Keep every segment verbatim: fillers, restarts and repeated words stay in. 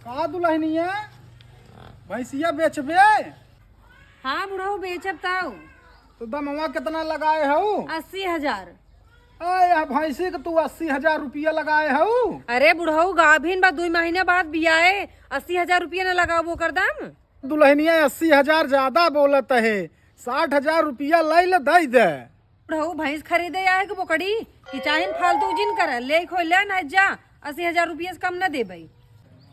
का दुलहिनिया, भैंसिया बेचबे? हाँ बुढ़ऊ, बेचब तऊ। तो दमवा केतना लगाए हऊ? अस्सी हजार। ए, या भैंसी के तू अस्सी हजार रुपया लगाए हऊ? अरे बुढ़ऊ, गाभिन बा, दुई महीने बाद बियाए, अस्सी हजार रुपया न लगाबो कर दम। दुलहिनिया, अस्सी हजार ज्यादा बोलत है, साठ हजार रुपया लइ ले, दइ दे। बुढ़ऊ, भैंस खरीदे आए के बोकड़ी कि चाहिन, फालतू जिन कर, ले खोइ ले ना जा, अस्सी हजार रुपया से कम न देबई।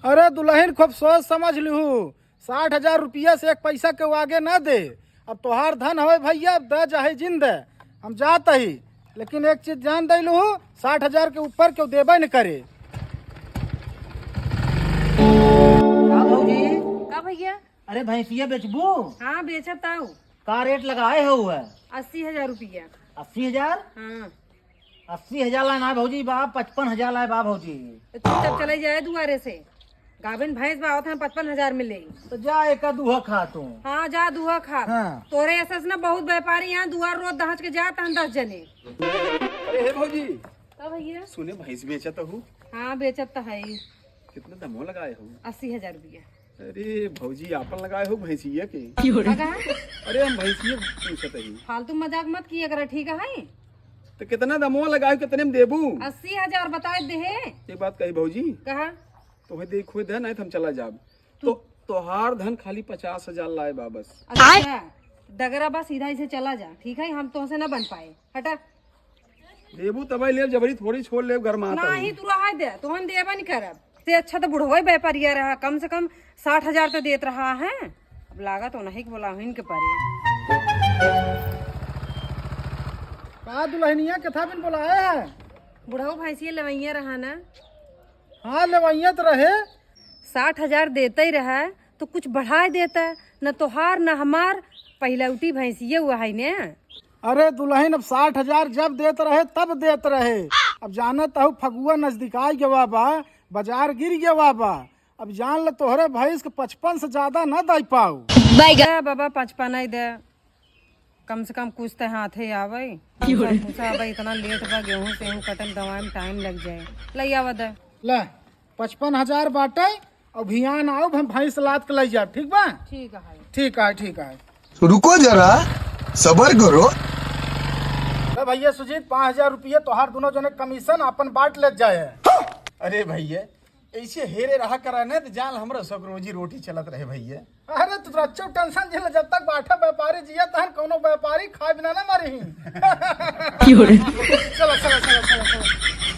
अरे दुलहिन, खूब सोच समझ लिहू, साठ हजार रुपया से एक पैसा के आगे न दे। अब तोहार धन हवे भैया, अब द चाहे जिन दे, हम जात ही, लेकिन एक चीज जान दे लू, साठ हजार के ऊपर केहू देबे न करे। का भौजी? का भैया? अरे भैंसिया बेचबू? हाँ, बेचब ताऊ। का रेट लगाए हो हुआ? अस्सी हजार रुपया। अस्सी हजार? हाँ। अस्सी हजार ला ना भौजी बा, पचपन हजार ला बा भौजी। तो चुपचाप चले जाए दुआरे से। गाभिन भैंस बा, आवत हैं पचपन हजार में ले। तो जा एका दूहा खा तू। हाँ, जा दूहा खा। हाँ। तोरे ऐसे से ना बहुत व्यापारी यहाँ दुआर रोज दहच के जात हैं दस जने। अरे हे भौजी, का भैया? सुने भैंस बेचत हूँ। हाँ, बेचत तो है ही। कितना दमो लगाए हो? अस्सी हजार रुपया। अरे भौजी, आपन लगाए हो भैंसिया के? लगा? अरे हम भैंसिया पूछत ही। फालतू मजाक मत किया करा, ठीक है? तो कितना दमो लगाए, कितने में देबू? अस्सी हजार बताए दे है। एक बात कही भौजी, कहा? तोहे देखो दे, नहीं तो हम चला जाब। तो तोहार धन खाली पचास हजार लाए बा बस। अच्छा, डगरा बा, सीधा इसे चला जा, ठीक है? हम तोहसे ना बन पाए, हटा। देबू तबे लेब, जबरी थोड़ी छोड़ लेब, गरमात नाही, हई। तू रहा दे, तोहन देबा नहीं करब। से अच्छा तो बुढ़वा व्यापारिया रहा, कम से कम साठ हजार तो देत रहा है। अब लागत उन्हीं के बोलाहिन के परे। का दुलहिनिया, केथा बिन बोलाए है? बुढ़ऊ भैंसिया लेवैया रहा ना। हाँ, लेवैया तो रहे। साठ हजार देते ही रहा, तो कुछ बढ़ाए देता, न तोहार न हमार, पहिलौटी भैंसिया हुआ है ने। अरे दुलहिन, अब साठ हजार जब देत रहे तब देत रहे, अब जानत हऊ फगुआ नजदीकाई गवा बा, बाजार गिर गवा बा, अब जान ले तोहरे भैंस के पचपन से ज्यादा न दे पाऊ। ए बाबा, पचपन ही दे, कम से कम कुछ तो हाथे आवे। भूसा भूसा आवे, इतना लेट बा, गेहूं सेहूं कटन दवाई में टाइम लग जाए। ले आवा दे। ले, पचपन हजार बाटे, अब हियान आउब, हम भैंस लाद के ले जाब, ठीक बा? ठीक है। ठीक है, ठीक है। रुको जरा, सबर करो। ले भैया सुजीत, पाँच हजार रुपया तोहार दोनों जने कमीशन अपन बांट ले जाए। अरे भैया, ऐसे हेरे रहा करा ने तो जान हमरा सब रोजी रोटी चलत रहे भैया। अरे तू तो अच्छो टेंशन झेल, जब तक बाटा व्यापारी जिया तहन कोनो व्यापारी खाए बिना ना मरी। चलो, चलो, चलो, चलो, चलो।